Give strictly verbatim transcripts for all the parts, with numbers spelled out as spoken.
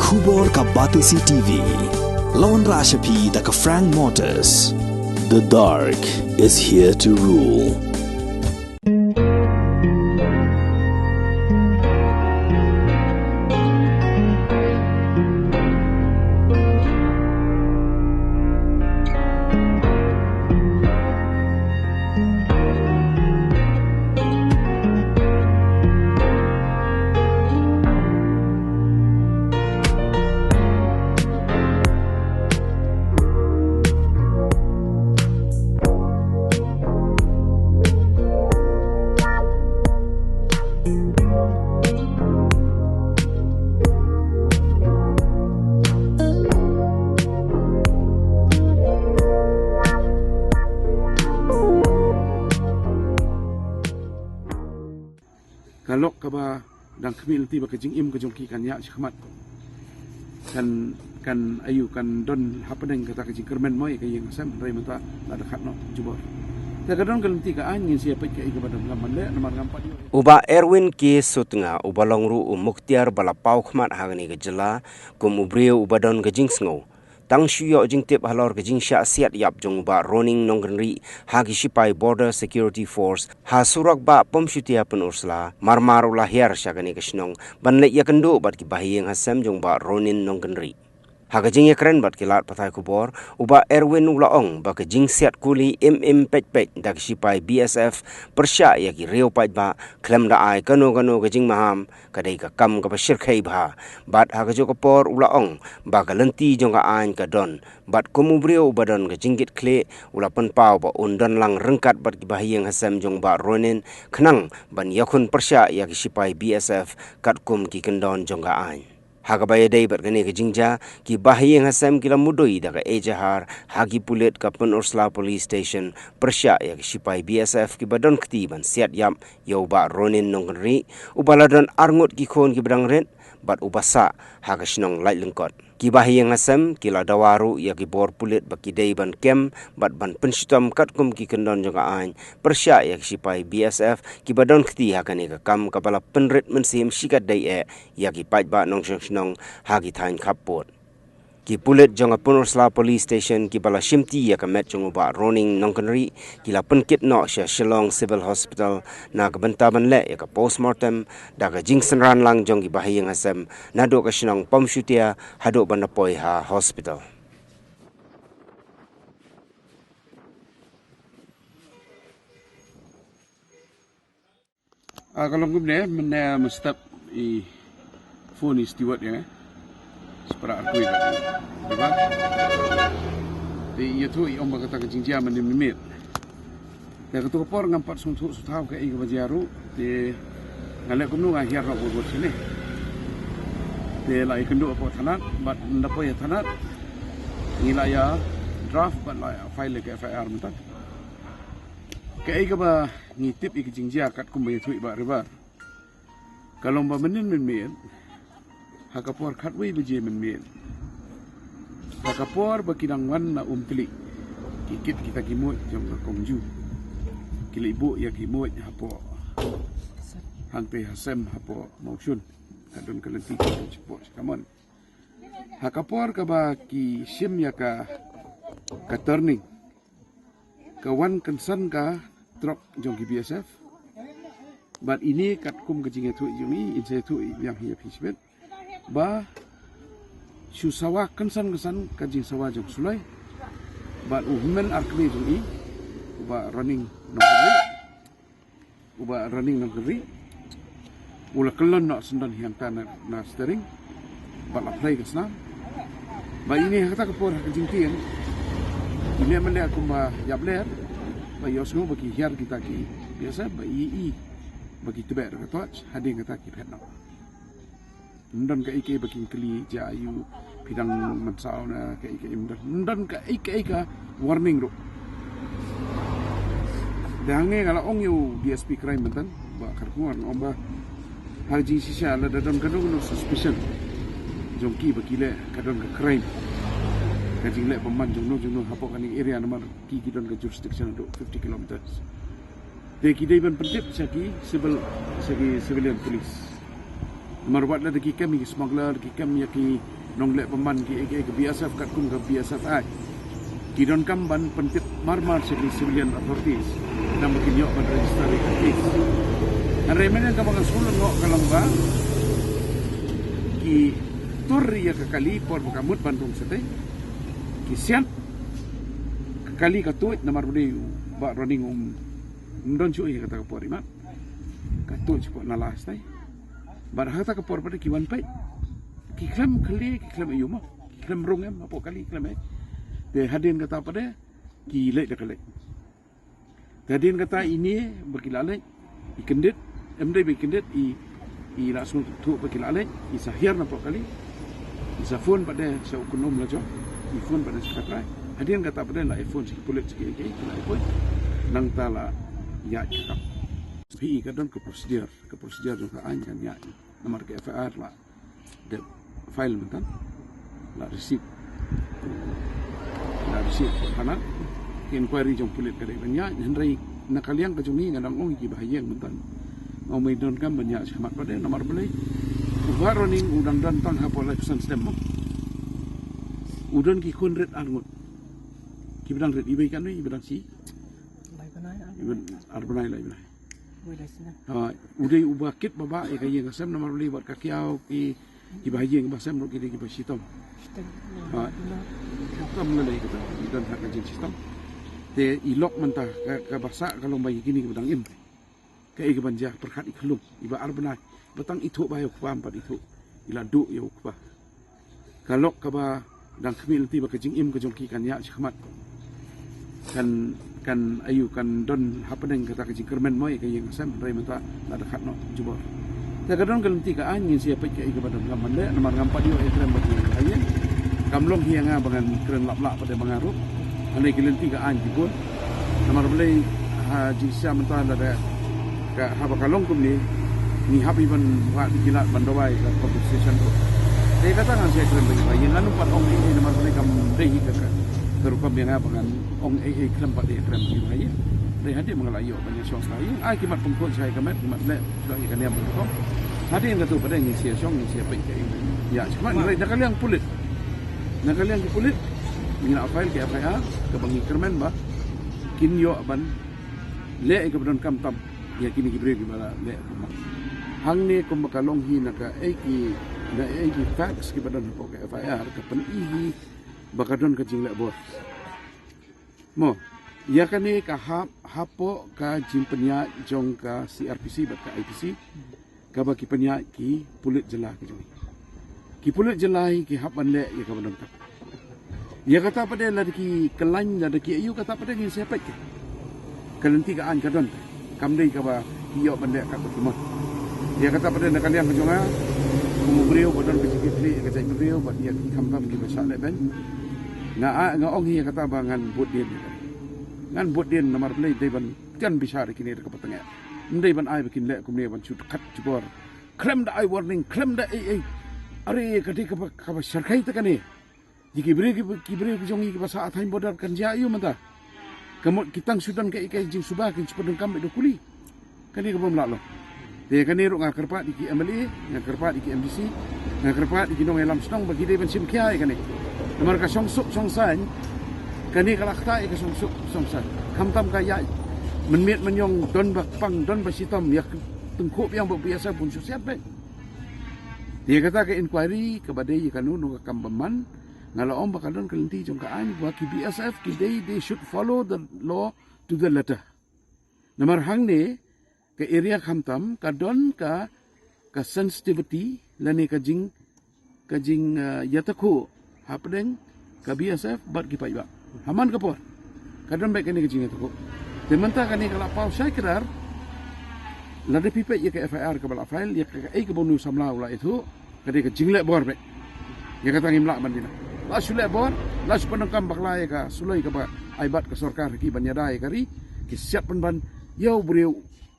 Khubor ka Batesi T V. La wanrah sha phi da ka Frank Motors. The dark is here to rule. Ka lok kaba dang khmih lynti ba ka jingim ka jong ki kan ïaid shakhmat. Kan, kan ïoh, kan don hapdeng kata ka jingkyrmen mo ïa ka ïing ha sem, hynrei mynta la da khat noh jubor. Te ka don ka lynti ka aiñ, ngin sa ïa peit kaei kaba don, ngam ban leh namar ngam pat ïoh. U Bah Erwin K Sutnga, uba long ruh u mukhtiar ba la paw khmat ha kane ka jylla kum u briew uba don ka jingsngew, tang shu ïoh jingtip halor ka jingshah siat ïap jong u Bah Roning Nongkynrih ha ki shipai Border Security Force ha surok Bah Pumshutia Pynursla, marmar u la hiar sha kane ka shnong ban leit ïakynduh bad ki bahaïing hasem jong u Bah Roning Nongkynrih. Ha ka jingïakren bad ki lad pathai khubor, u Bah Erwin u la ong ba ka jingsiat kuli im im peit peit da ki shipai B S F pyrshah ïa ki riew paidbah khlem da ai kano kano ka jingmaham, ka dei ka kam kaba shyrkhei bha. Bad ha kajuh ka por u la ong ba ka lynti jong ka aiñ ka don, bad kum u briew uba don ka jingkitkhlieh, u la pynpaw ba un don lang ryngkat bad ki bahaïing hasem jong u Bah Roning khnang ban ïakhun pyrshah ïa ki shipai B S F katkum ki kyndon jong ka aiñ. Ha kaba ïadei bad kane ka jingjia, ki bahaïing hasem ki la mudui da ka ejahar ha ki pulit ka Pynursla Police Station pyrshah ïa ki shipai B S F kiba don kti ban siat ïap ïa u Bah Roning Nongkynrih, uba la don arngut ki khun kiba dang rit bad uba sah ha ka shnong Laitlyngkot. Ki bahaïing hasem ki la dawa ruh ïa ki bor pulit ba ki dei ban kem bad ban pynshitom katkum ki kyndon jong ka aiñ pyrshah ïa ki shipai B S F kiba don kti ha kane ka kam kaba la pynrit mynsiem shikatdei eh ïa ki paidbah nongshong shnong ha ki thaiñ khappud. Ki pulit jong ka Pynursla Police Station kiba la shimti ïa ka met jong u Bah Roning Nongkynrih ki la pynkit noh sha Shillong Civil Hospital na ka bynta ban leh ïa ka postmortem da ka jingsynran lang jong ki bahaïing hasem naduh ka shnong Pumshutia haduh ban da poi ha hospital. Ah, ka long kumne, mynne mynstep i phone i steward ïa nga. Spra arphew. Te ïathuh i ong ba kata ka jingjia mynne mynmiet. Te kato ka por ngam pat sngewthuh sngewthaw kaei kaba jia ruh. Te nga leh kumno, nga hiar noh bor bor shane. Te la ïakynduh hapoh thanat bad ynda poi ha thanat ngi la ïa draft bad la ïa file ka F I R mynta. Kaei kaba ngi tip ïa ka jingjia katkum ba ïathuh i Bah River, ka long ba mynnin mynmiet ha ka por khatwei baje mynmiet, ha ka por ba ki dang wan na Umtlieh, ki kit kita ki muid jong ka Kongju, ki leit buh ïa ki muid hapoh hangtei ha sem hapoh Mawshun, ka don ka lynti ka jong shapoh sha kamon. Ha ka por kaba ki shim ïa ka, ka turning, ka wan kynsan ka trok jong ki B S F. Bad ine katkum ka jingïathuh jong i, in sa ïathuh i biang hi ïa phi shibit ba shu sawa kynsan kynsan ka jingsawa jong suloi. Bad u hynmen arkmie jong i, u Bah Roning Nongkynrih, u Bah Roning Nongkynrih u la kyllon noh syndon hi hangta na, na steering bad la plie ka snam. Ba ine ha kata ka por ha ka jingtieng, ine mynne kumba ïap ler, ba ïohsngew ba ki hiar kita ki B S F, ba i, i ba ki tbeh da ka torch, hadien kata ki phet noh. Ym don kaei kaei ba kin kylli, jia aïu, phi dang mynsaw ne kaei kaei, ym don. Ym don kaei kaei ka warning ruh. Te hangne nga la ong ïa u D S P crime mynta, Bah Kharkongor, nga ong ba ha ka jingshisha lada don kano kano suspicion jong ki ba ki leh ka don ka crime, ka jingleh bymman jongno jongno hapoh kane ka area, namar ki, ki don ka jurisdiction haduh fifty kilometers. Te ki dei ban pyntip sha ki civil, sha ki civilian police. Namar wat la da ki kem ïa ki smuggler, ki kem ïa ki nongleh bymman, ki, ki, ki B S F katkum ka B S F Act. Ki donkam ban pyntip marmar sha ki civilian authorities. Namar kin ïoh ban register ïa ka case. Hynrei mynta kaba nga sngewlyngngoh ka long ba ki tur ïa ka kali por ba ka mut ban rung shatei. Ki siat ka kali ka tuid namar ba dei ba Ronning um, um don shuh ïa kata ka por imat. Ka tuid sha ka nala shatei. Bad ha kata ka por pat ki wan peit. Ki khlem kali, ki khlem ïoh mo. Ki khlem rung em, hapoh kali khlem eh. Te hadien kata pat ki leit da ka leit. Te hadien kata ine ba ki la leit, i kyndit, em dei ba i kyndit, i, i la sngewthuh ba ki la leit, i sa hiar napoh kali. I sa phone pat sha u kynum la jong. I phone pat sha ka trai. Hadien kata pat la i phone sha ki pulit sha ki, ki, ki la i phone. Nangta la ïaid ka kap. Phi i ka don ka procedure, ka procedure jong ka aiñ kan ïaid. Namar ka F I R la dep file mynta, la receive, la receive hana. Ka inquiry jong pulit ka dei ban ïaid, hynrei na ka liang ka jong ngi nga dang ong ïa ki bahaïing mynta. Nga ong mei donkam ban ïaid shakhmat pat namar balei u Bah Ronning u dang don tang hapoh laiphew san snem mo. U don ki khun rit ar ngut. Kiba dang rit iwei katno, iba dang shi? Lai bnai, ar bnai. Iba ar bnai lai bnai. Wei lai snem. Ha, u dei uba kit ba bah ïa ka ïing ka sem namar balei bad ka kiaw ki, kiba ha ïing ba sem ruh ki dei kiba shitom. Shitom. Ha. Shitom lei lei kata, i don ha ka jingshitom. Te i lok mynta ka, kaba sah ka long ba ïa kine kiba dang im. Kaei kaban jia pyrkhat i khyllung, iba ar bnai, ba tang ithuh ba ïa u kpa, em pat ithuh, i la duh ïa u kpa. Ka lok kaba dang khmih lynti ba ka jingim ka jong ki kan ïaid shakhmat. Kan, kan aiu kan don hapdeng kata ka jingkyrmen mo ïa ka ïing ka sem, hynrei mynta la dkhat noh jubor. Te ka don ka lynti ka aiñ, ngin sa ïa peit kaei kaba donkam ban leh, namar ngam pat ïoh ïakren bad ki bahaïing. Kam long hi ïa nga ba ngan kren lap lap pat ba nga ruh. Hynrei ki lynti ka aiñ ki bun. Namar balei ha jingshisha mynta lada ka haba ka long kumne, ngi hap hi ban wad ki lad ban duwai ka compensation ruh. Te kata ngan sa ïakren bad ki bahaïing, ngan ym pat ong ei ei namar balei kam dei hi ka, ka, ka rukom ïa nga ba ngan ong ei ei khlem pat ïakren bad ki bahaïing. Dei hadien ba nga la ïoh ban ïashong sha bahaïing, ai ki mat pynkhuid sha ïa ka met, ki mat leh sha ïa ka niam rukom. Hadien katu pat ngin sa ïashong, ngin sa ïapeit kaei. Ïa, sha khmat, na ka liang pulit. Na ka liang ki pulit ngi la file ki F I R kaba ngi kyrmen ba kin ïoh ban leh ïa kaba donkam tam ïa kine ki briew kiba la leh. Hangne kumba ka long hi na kaei ki, na ei ki facts kiba don hapoh ka F I R ka pyni hi ba ka don ka jingleh bor. Mo, ïa kane ka hap hapoh ka jingpynïaid jong ka C R P C bad ka I P C. Kaba ki pynïaid ki pulit jylla ki jong ngi. Ki pulit jylla hi ki hap ban leh ïa kaba donkam. Ïa kata pat lada ki khlaiñ, lada ki aiu, kata pat ngin sa peit. Ka lynti ka aiñ ka don. Kam dei kaba ki ïoh ban leh katba ki mon. Ïa kata pat na ka liang ka jong nga, kum u briew ba don ka jingkitkhlieh ïa ka jaitbynriew bad ïa ki khamtam kiba shah lehbeiñ, nga, nga ong hi ïa kata ba ngan bud dien. Ngan bud dien namar balei? Dei ban jan bishar ïa kine da kaba tyngeh. Ym dei ban ai ba kin leh kumne ban shu dkhat jubor. Khlem da ai warning, khlem da ei ei. Are ka dei kaba, kaba sharkhie te kane. Ïa ki briew, ki, ki briew ki jong ngi kiba sah ha thaiñ border kan jia aiu mynta? Ka mut ki tang shu don kaei kaei jingsuba, kin shu pyndonkam beit da u kuli. Kane ka bym lah long. Te kane ruh nga kyrpad ïa ki M L A, nga kyrpad ïa ki M D C, nga kyrpad ïa ki nongïalam shnong ba ki dei ban shim khia ïa kane. Namar ka shongsuk shongsaiñ, kane ka la ktah ïa ka shongsuk shongsaiñ. Khamtam ka ïaid mynmiet mynñiong, don ba pang, don ba shitom, ïa tyngkhuh biang ba B S F bun shu siat beit. Ïa kata ka inquiry kaba dei ïa kano kano ka kam bymman, nga la ong ba ka don ka lynti jong ka aiñ, ba ki B S F ki dei, they should follow the law to the letter. Namar hangne ka area khamtam ka don ka, ka sensitivity lane ka jing, ka jing, eh, ïatakhuh hapdeng ka B S F bad ki paidbah. Ha man ka por ka don beit kane ka jingïatakhuh. Te mynta kane ka la paw shai kdar. Lada phi peit ïa ka F I R kaba la file, ïa kaei kaba une u samla u la ïathuh, ka dei ka jingleh bor beit. Ïa kata ngim lah ban ïeh. La shu leh bor, la shu pyndonkam bakla ïa ka suloi kaba ai bad ka sorkar ha ki ban ïada ïa ka ri, ki siat pynban ïa u briew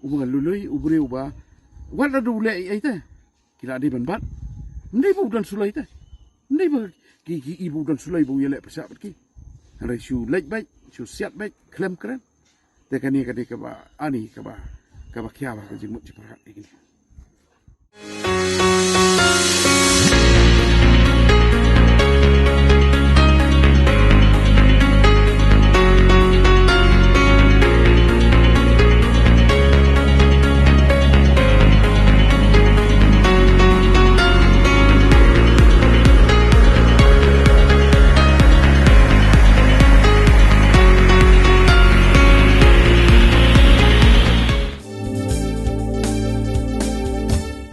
uba ngan lui lui, u briew uba wat la du leh ei ei te ki la dei ban bat. Ym dei ba u don suloi te. Ym dei ba ki, ki i ba u don suloi ba u ïaleh pyrshah bad ki. Hynrei shu leit beit, shu siat beit, khlem kren. Te kane ka dei kaba ani kaba, kaba khia ba ka jingmut jingpyrkhat ïa kine.